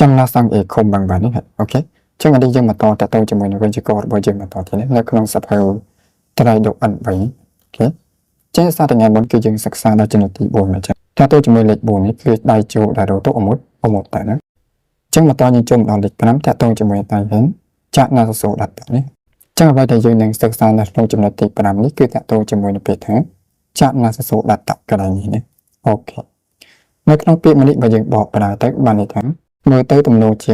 ចំណាសងអេខុំបាងបាននេះ OK ចឹងអានេះយើងបន្តតទៅជាមួយនឹងវេយ្យាករណ៍របស់យើងបន្តទៀតនេះនៅក្នុងសភៅត្រៃដក N3 OK ចឹងសារថ្ងៃមុនគឺយើងសិក្សាដល់ចំណុចទី4មកចឹងតទៅជាមួយលេខ4នេះគឺដៃជោដែលរទៅអមុតអមុតតែណាចឹងបន្តយើងចូលដល់លេខ5តទៅជាមួយ大変じゃなさそうだったនេះចឹងអ្វីដែលយើងនឹងសិក្សានៅក្នុងចំណុចទី5នេះគឺតទៅជាមួយនឹងពាក្យថាじゃなさそうだったកន្លែងនេះណា OK នៅក្នុងពាក្យមួយនេះបើយើងបកប្រែទៅបានន័យថាមើលទៅទំនងជា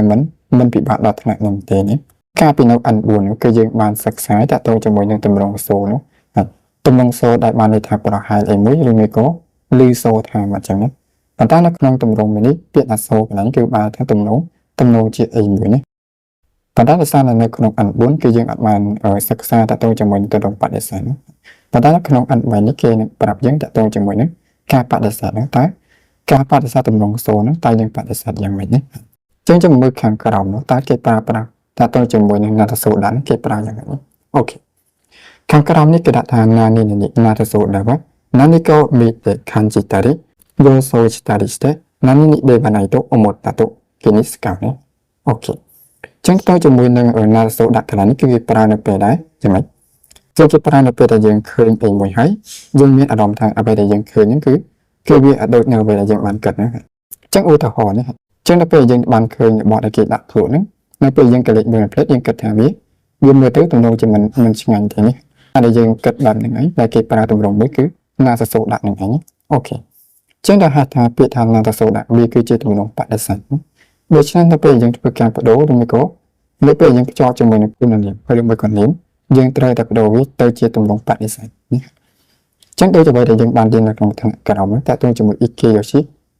មិនពិបាកដល់ថ្នាក់នឹងទេនេះកាលពីនៅ N4 នោះគឺយើងបានសិក្សាតទៅជាមួយនឹងទម្រង់សូនោះហើយទម្រង់សូដែលបានន័យថាប្រហែលអីមួយឬមួយក៏លឺសូថាមកចឹងណាប៉ុន្តែនៅក្នុងទម្រង់មួយនេះពាក្យថាសូកន្លែងគឺបានថាទំនងជាអីមួយនេះប៉ុន្តែដោយសារនៅក្នុង N4 គឺយើងអត់បានសិក្សាតទៅជាមួយនឹងទម្រង់បដិសេធនោះប៉ុន្តែនៅក្នុង N3 នេះគេនឹងប្រាប់យើងតទៅជាមួយនឹងការបដិសេធហ្នឹងតើការបដិសេធទម្រង់សូហ្នឹងតើយើងបដិសេធយ៉ាងម៉េចនេះចឹងចាំមើលខាងក្រោមនោះតើគេប្រើប្រាស់តើទៅជាមួយនឹងなさそうだគេប្រើយ៉ាងម៉េចនេះ OK ខាងក្រោមនេះគេដាក់ថាなに々なさそうだは何かを見て感じたり予想したりして何々ではないと思った時に使うね OK ចឹងទៅជាមួយនឹងなさそうだកន្លែងនេះគឺគេប្រើនៅពេលដែរយ៉ាងម៉េចចឹងគេប្រើនៅពេលដែលយើងឃើញអីមួយហើយយើងមានអារម្មណ៍ថាអ្វីដែលយើងឃើញហ្នឹងគឺវាអត់ដូចនៅអ្វីដែលយើងបានគិតណាចឹងឧទាហរណ៍នេះចឹងដល់ពេលយើងបានឃើញរបស់ដែលគេដាក់ខ្លួនហ្នឹងនៅពេលយើងក៏លេចមើលផ្លេតយើងគិតថាវាមើលទៅទំនងជាមិនឆ្ងាញ់ទេនេះតែដែលយើងគិតបែបហ្នឹងឯងដែលគេប្រើទម្រង់មួយគឺなさそうだហ្នឹងឯង OK ចឹងដល់ហៅថាពាក្យថាなさそうだវាគឺជាទម្រង់បដិសេធដូច្នេះនៅពេលយើងធ្វើការបដូរឬមួយក៏នៅពេលយើងភ្ជាប់ជាមួយនឹងគុណនាមឬមួយក៏នាមយើងត្រូវតែបដូរវាទៅជាទម្រង់បដិសេធនេះចឹងដូចអ្វីដែលយើងបានរៀននៅក្នុងថ្នាក់ក្រោមតើតើជាមួយ いけよし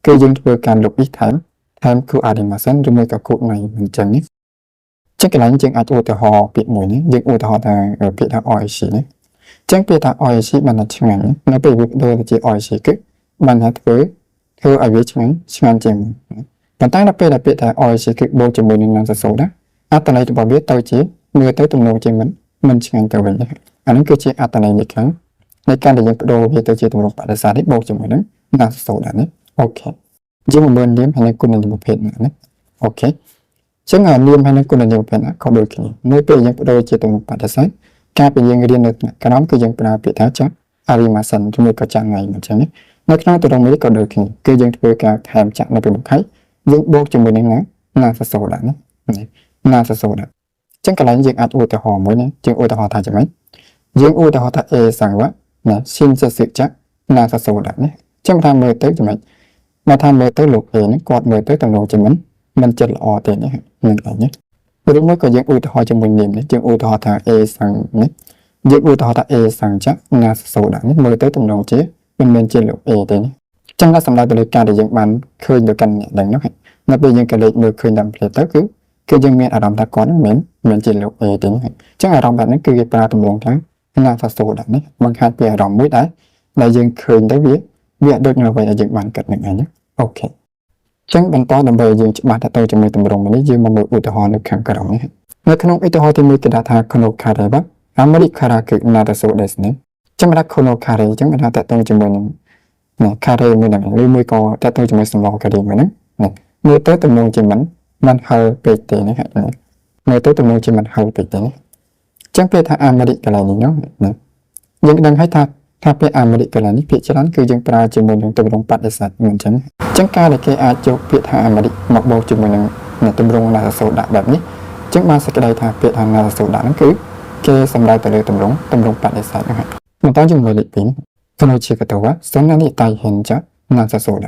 គឺយើងធ្វើការលុប い ថែមថែមくありませんឬមួយក៏くないមិនចឹងនេះចឹងកន្លែងយើងអាចឧទាហរណ៍ពាក្យមួយនេះយើងឧទាហរណ៍ថាពាក្យថា おいしいនេះចឹងពាក្យថា おいしいបានថាឆ្ងាញ់នៅពេលវាបដូរទៅជា おいしくបានថាធ្វើឲ្យវាឆ្ងាញ់ជាងមុនប៉ុន្តែដល់ពេលដែលពាក្យថា おいしくបូកជាមួយនឹងなさそうだអត្ថន័យរបស់វាទៅជាមើលទៅទំនងជាមិនឆ្ងាញ់ទៅវិញអានេះគឺជាអត្ថន័យនៃការដែលយើងបដូរវាទៅជាទម្រង់បដិសេធនេះបូកជាមួយនឹងなさそうだនេះ OK យើងមកមើលនាមហើយនឹងគុណនាមប្រភេទណា OK ចឹងនាមហើយនឹងគុណនាមប្រភេទណាក៏ដូចគ្នានៅពេលយើងបដូរជាទម្រង់បដិសេធការពេលយើងរៀននៅថ្នាក់ក្រោមគឺយើងប្រើពាក្យថាじゃありませんជាមួយក៏じゃないអញ្ចឹងនៅក្នុងទម្រង់នេះក៏ដូចគ្នាគឺយើងធ្វើការថែមじゃនៅពីមុខហើយយើងបូកជាមួយនឹងណាなさそうだណាなさそうだចឹងកន្លែងយើងអាចឧទាហរណ៍មួយណាយើងឧទាហរណ៍ថាយ៉ាងម៉េចយើងឧទាហរណ៍ថា A さんはណា親切じゃなさそうだនេះចឹងថាមើលទៅយ៉ាងម៉េចមកថាមើលទៅលោក A ហ្នឹងគាត់មើលទៅទំនងជាមិនចិត្តល្អទេនេះនឹងឯងនេះឬមួយក៏យើងឧទាហរណ៍ជាមួយនាមនេះយើងឧទាហរណ៍ថា A さんនេះយើងឧទាហរណ៍ថា A さんじゃなさそうだនេះមើលទៅទំនងជាមិនមែនជាលោក A ទេនេះចឹងដល់សម្ដៅទៅលើការដែលយើងបានឃើញទៅកាន់អ្នកដឹងនោះនៅពេលយើងក៏លេចមើលឃើញតាមផ្លេតទៅគឺយើងមានអារម្មណ៍ថាគាត់ហ្នឹងមិនមែនជាលោក A ទេអញ្ចឹងអារម្មណ៍បែបហ្នឹងគឺគេប្រើទម្រង់ថាなさそうだនេះបង្ហាញពីអារម្មណ៍មួយដែលយើងឃើញទៅវាដូចនៅអ្វីដែលយើងបានគិតនឹងឯង OK ចឹងបន្តដើម្បីយើងច្បាស់ទៅជាមួយទម្រង់នេះយើងមកមើលឧទាហរណ៍នៅខាងក្រោមនេះនៅក្នុងឧទាហរណ៍ទី1គេដាក់ថាこのカレーはあまり辛くなさそうですねចឹងមកថាこのカレーចឹងមកថាតទៅជាមួយនឹងណាカレーមួយហ្នឹងឬមួយក៏តទៅជាមួយសម្លការីមួយហ្នឹងណាមើលទៅទំនងជាមិនហឹរពេកទេនេះមើលទៅទំនងជាមិនហឹរពេកទេចឹងពេលថាあまりកន្លែងនេះណាយើងដឹងហើយថាពាក្យあまりកន្លែងនេះភាគច្រើនគឺយើងប្រើជាមួយនឹងទម្រង់បដិសេធមិនចឹងចឹងការដែលគេអាចយកពាក្យថាあまりមកបូកជាមួយនឹងទម្រង់なさそうだបែបនេះចឹងបានសេចក្តីថាពាក្យថាなさそうだហ្នឹងគឺគេសំដៅទៅលើទម្រង់បដិសេធហ្នឹងហើយបន្តជាមួយលេខ2この仕事はそんなに大変じゃなさそうだ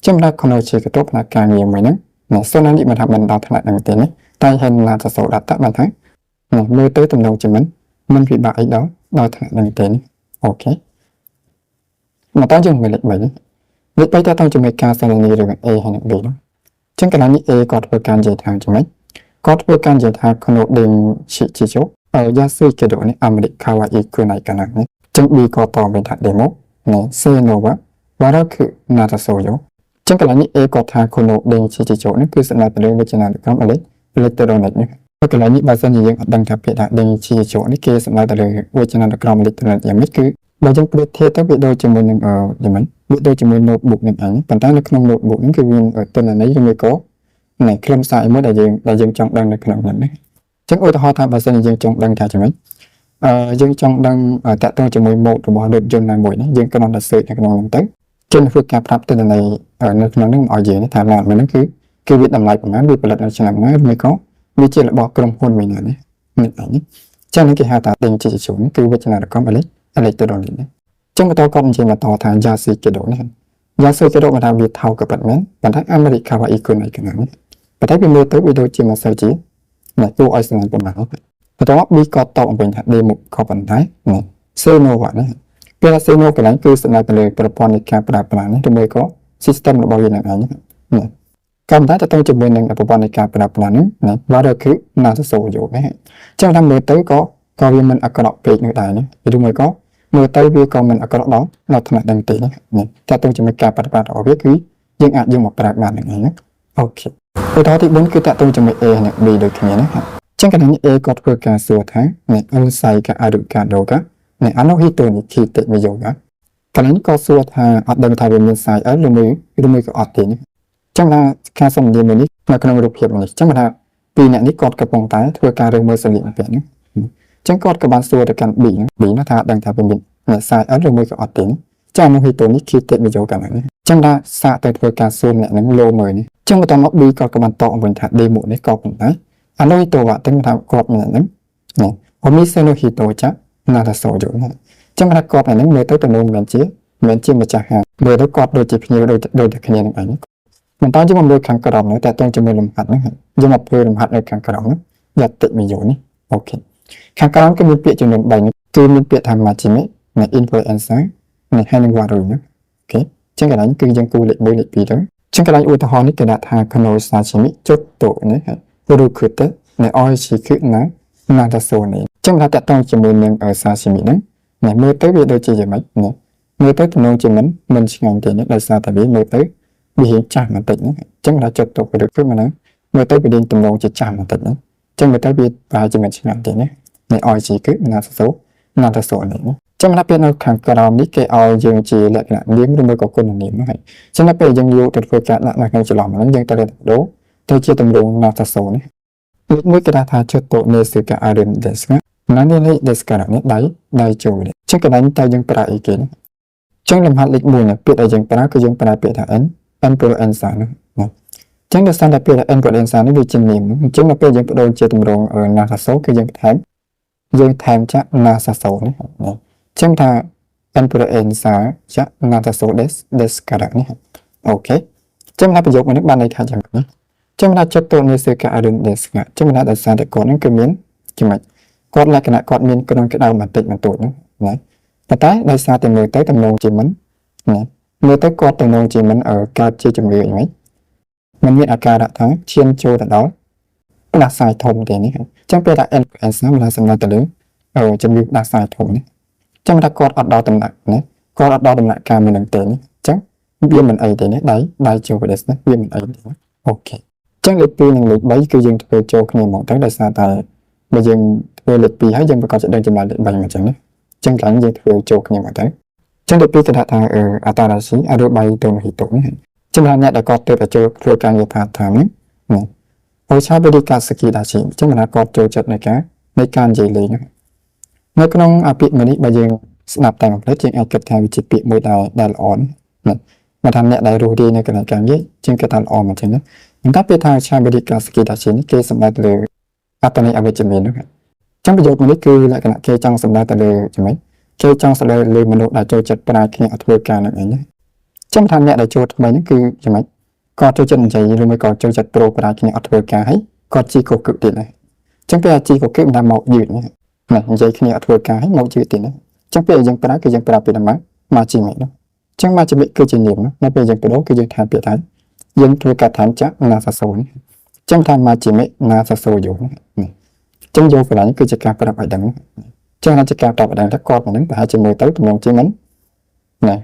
ចឹងដល់この仕事ផ្នែកការងារមួយហ្នឹងណាそんなにមិនថាមិនដល់ថ្នាក់ហ្នឹងទេនេះ大変なさそうだបានថាមើលទៅទំនងជាមិនពិបាកអីដល់ថ្នាក់ហ្នឹងទេនេះ OK មកតើយើងមើលលេខ3លេខ3តើតើជាមួយការសន្ទនារវាង A ហើយនិង B នោះចឹងកន្លែងនេះ A គាត់ធ្វើការនិយាយថាយ៉ាងម៉េចគាត់ធ្វើការនិយាយថាこの電子辞書安いけどねあまり可愛くないかなねចឹង B ក៏តបវិញថាでもね性能は悪くなさそうよចឹងកន្លែងនេះ A គាត់ថាこの電子辞書នេះគឺសំដៅទៅលើវចនានុក្រមអេឡិចអេឡិចត្រូនិកនេះហើយកន្លែងនេះបើសិនជាយើងអត់ដឹងថាពាក្យថា電子辞書នេះគេសំដៅទៅលើវចនានុក្រមអេឡិចត្រូនិកយ៉ាងម៉េចគឺបើយើងប្រៀបធៀបទៅវាដូចជាមួយនឹងយ៉ាងម៉េចវាដូចជាមួយ notebook នឹងឯងប៉ុន្តែនៅក្នុង notebook ហ្នឹងគឺមានទិន្នន័យឬមួយក៏ នៃខ្លឹមសារមួយដែលយើងចង់ដឹងនៅក្នុងហ្នឹងណាអញ្ចឹងឧទាហរណ៍ថាបើសិនជាយើងចង់ដឹងថាចំណុចយើងចង់ដឹងតាក់ទងជាមួយម៉ូដរបស់រថយន្តណាមួយណាយើងគ្រាន់តែ search នៅក្នុងហ្នឹងទៅគេនឹងធ្វើការប្រាប់ទិន្នន័យនៅក្នុងហ្នឹងមកឲ្យយើងថាឡានមួយហ្នឹងគឺគឺវាតម្លៃប្រហែលវាផលិតនៅឆ្នាំណាឬក៏វាជារបស់ក្រុមហ៊ុនមួយណានេះនេះឯងចឹងនេះគេហៅថាទិញជាជូនគឺវចនានុក្រមអេឡិចត្រូនិកនេះចឹងបន្តគាត់និយាយបន្តថា 安いけど នេះ 安いけど មកថាវាថោកក៏ពិតមែនប៉ុន្តែあまりかわいくないかな នេះប៉ុន្តែវាមើលទៅវាដូចជាមិនសូវជាណាគួរឲ្យស្រឡាញ់ប៉ុន្មានបន្ទាប់មក B ក៏តបអំវិញថា でも ក៏ប៉ុន្តែនេះ 性能は នេះពេល 性能 កន្លែងគឺសំដៅទៅលើប្រព័ន្ធនៃការប្រើប្រាស់នេះឬមួយក៏ system របស់វានឹងឯងនេះក៏ប៉ុន្តែតទៅជាមួយនឹងប្រព័ន្ធនៃការប្រើប្រាស់នេះណា悪くなさそうよ នេះចឹងថាមើលទៅក៏វាមិនអាក្រក់ពេកនោះដែរនេះឬមួយក៏មើលទៅវាក៏មិនអាក្រក់ដល់ដល់ថ្នាក់ដឹងទេនេះតទៅជាមួយការប្រតិបត្តិរបស់វាគឺយើងអាចយកមកប្រើបាននឹងឯងណាOK ឧទាហរណ៍ទី4គឺតទៅជាមួយ A និង B ដូចគ្នាណាចឹងកន្លែងនេះ A គាត់ធ្វើការសួរថានេះ L サイがあるかどうかនេះあの人に聞いてみようかកន្លែងនេះក៏សួរថាអត់ដឹងថាវាមាន size L ឬមួយក៏អត់ទេនេះចឹងថាការសំនិយាយមួយនេះនៅក្នុងរូបភាពនេះចឹងថាពីរអ្នកនេះគាត់កំពុងតែធ្វើការរើសមើលសម្លៀកបំពាក់នេះចឹងគាត់ក៏បានសួរទៅកាន់ B ហ្នឹង B នោះថាដឹងថាវាមាន size L ឬមួយក៏អត់ទេចឹងនោះហីតូនេះគីតិមីយោកានេះចឹងថាសាកទៅធ្វើការសួរអ្នកហ្នឹងលោមើលនេះចឹងបន្តមក B គាត់ក៏បានតបវិញថា でも នេះក៏ប៉ុន្តែあの人はទាំងថាគាត់ម្នាក់ហ្នឹងនេះお店の人じゃなさそうよណាចឹងថាគាត់ហ្នឹងមើលទៅទំនងមិនជាម្ចាស់ហាងមើលទៅគាត់ដូចជាភ្ញៀវដូចដូចតែគ្នានឹងឯងបន្តយើងមកមើលខាងក្រោមនោះតើតើជាមួយលំហាត់ហ្នឹងយើងមកធ្វើលំហាត់នៅខាងក្រោមនោះやってみよう នេះ OK ខាងក្រោមគឺមានពាក្យចំនួន3នេះគឺមានពាក្យថា 真面目 និង influencer និងហើយនឹង 悪い ណា OK ចឹងកន្លែងគឺយើងគូលេខ1លេខ2ទៅចឹងកន្លែងឧទាហរណ៍នេះគេដាក់ថាこの刺身ちょっとនេះ古くてね美味しくななさそうねចឹងថាតកតងជាមួយនឹងសាស៊ីមីហ្នឹងនេះមើលទៅវាដូចជាយ៉ាងម៉េចណាមើលទៅទំនងជាមិនឆ្ងាញ់ទេនេះដោយសារតែវាមើលទៅវារៀងចាស់បន្តិចណាចឹងថាចិត្តទៅឬគឺមិនមើលទៅវារៀងទំនងជាចាស់បន្តិចណាចឹងមើលទៅវាប្រហែលជាមិនឆ្ងាញ់ទេណានេះអយជីគឺណាសសូណាតសូនេះចឹងដល់ពេលនៅខាងក្រោមនេះគេឲ្យយើងជាលក្ខណៈនាមឬមួយក៏គុណនាមហ្នឹងហើយចឹងដល់ពេលយើងយកទៅធ្វើការដាក់នៅក្នុងច្រឡំហ្នឹងយើងត្រូវតែដូរទៅជាទម្រង់なさそう នេះលេខមួយគេថាちょっと熱があるんですが何々ですからនេះដៃដៃចូលនេះចឹងកន្លែងតើយើងប្រើអីគេនេះចឹងលំហាត់លេខ1នេះពាក្យដែលយើងប្រើគឺយើងប្រើពាក្យថា n influenza នោះណាចឹងដោយសារតែពាក្យថា influenza នេះវាជានាមអញ្ចឹងដល់ពេលយើងបដូរជាទម្រង់ なさそう គឺយើងថែមចាក់ なさそう នេះណាចឹងថា influenza ចាក់ なさそうですですから នេះ OK ចឹងថាប្រយោគមួយនេះបានន័យថាយ៉ាងណាចឹងថាちょっと熱があるんですがចឹងថាដោយសារតែគាត់ហ្នឹងគឺមានចំណុចគាត់លក្ខណៈគាត់មានគ្រុនក្តៅបន្តិចបន្តួចហ្នឹងណាប៉ុន្តែដោយសារតែមើលទៅទំនងជាមិនណាមើលទៅគាត់ទំនងជាមិនកើតជាជំងឺអីមិនมันមានអាការៈថាឈានចូលទៅដល់ផ្ដាសាយធំទេនេះអញ្ចឹងពេលថា influenza មិនថាសំដៅទៅលើជំងឺផ្ដាសាយធំនេះអញ្ចឹងថាគាត់អត់ដល់ដំណាក់ណាគាត់អត់ដល់ដំណាក់កាលមួយនឹងទេនេះអញ្ចឹងវាមិនអីទេនេះដៃដៃចូលទៅនេះវាមិនអីទេ OK អញ្ចឹងលេខ2និងលេខ3គឺយើងធ្វើចូលគ្នាមកទៅដោយសារតែបើយើងធ្វើលេខ2ហើយយើងប្រកាសជាដឹងចម្លើយលេខ3មកអញ្ចឹងណាអញ្ចឹងកន្លែងយើងធ្វើចូលគ្នាមកទៅអញ្ចឹងលេខ2គេថា新しいアルバイトの人 នេះចំណែកអ្នកដែលគាត់ទើបតែចូលធ្វើការងារ part time នេះណាおしゃべりが好きだしអញ្ចឹងថាគាត់ចូលចិត្តនៃការនិយាយលេងនៅក្នុងអាពាក្យមួយនេះបើយើងស្ដាប់តែមួយភ្លែតយើងអាចគិតថាវាជាពាក្យមួយដែលល្អណាមកថាអ្នកដែលរស់រាយនៅកន្លែងការងារជាងគិតថាល្អមកចឹងណាប៉ុន្តែពាក្យថាしゃべりが好きだし នេះគេសំដៅទៅលើអត្ថន័យអវិជ្ជមាននោះចឹងប្រយោគមួយនេះគឺលក្ខណៈគេចង់សំដៅទៅលើចំណុចគេចង់សំដៅលើមនុស្សដែលចូលចិត្តប្រាជ្ញគ្នាអត់ធ្វើការនឹងឯងណាចឹងថាអ្នកដែលចូលថ្មីហ្នឹងគឺចំណុចគាត់ចូលចិត្តនិយាយឬមួយក៏ចូលចិត្តប្រូប្រាជ្ញគ្នាអត់ធ្វើការហើយគាត់ជីកកឹកទៀតណាចឹងពេលជីកកឹកមិនថាមកយឺតណាណានិយាយគ្នាអត់ធ្វើការហើយមកយឺតទៀតណាចឹងពេលយើងប្រើគឺយើងប្រើពាក្យថាមកជីមេនោះចឹងមកជីមេគឺជានាមនៅពេលយើងបដូរគឺយើងថែមពាក្យថាយើងធ្វើការថែមចាក់なさそうនេះចឹងថា真面目なさそうよនេះចឹងយកកន្លែងគឺជាការប្រាប់ឲ្យដឹងចឹងថាជាការប្រាប់ឲ្យដឹងថាគាត់ហ្នឹងប្រហែលជាមើលទៅទំនងជាមិនណា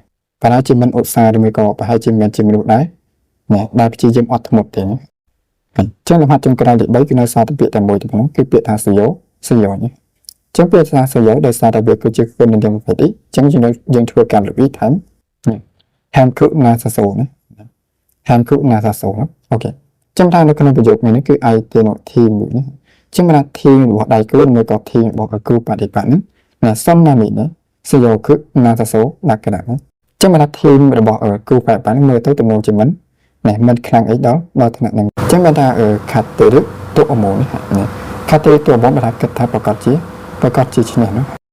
ប្រហែលជាមិនឧស្សាហ៍ឬមួយក៏ប្រហែលជាមិនជាមនុស្សដែរណាដែលព្យាយាមអត់ធ្មត់ទេណាចឹងលំហាត់ចុងក្រោយលេខ3គឺនៅសល់តែពាក្យតែមួយទេប៉ុណ្ណោះគឺពាក្យថាសយោសយោនេះចឹងពាក្យថាសយោដោយសារតែវាគឺជាគុណនិយមប្រភេទនេះចឹងយើងធ្វើការលវីថែមនេះថែមくなさそうណាថែមくなさそう OK ចឹងថានៅក្នុងប្រយោគនេះគឺ相手のチームនេះចឹងបាន team របស់ដៃគូឬក៏ team របស់គូបដិបត្តិហ្នឹងណាそんなにណា強くなさそうだからណាចឹងបាន team របស់គូបដិបត្តិហ្នឹងមើលទៅទំនងជាមិនណែមិនខ្លាំងអីដល់ដល់ថ្នាក់ហ្នឹងចឹងបានថា勝てると思うនេះណា勝てると思うបានថាគិតថាប្រកាសជាប្រកាសជាឈ្នះនោះ។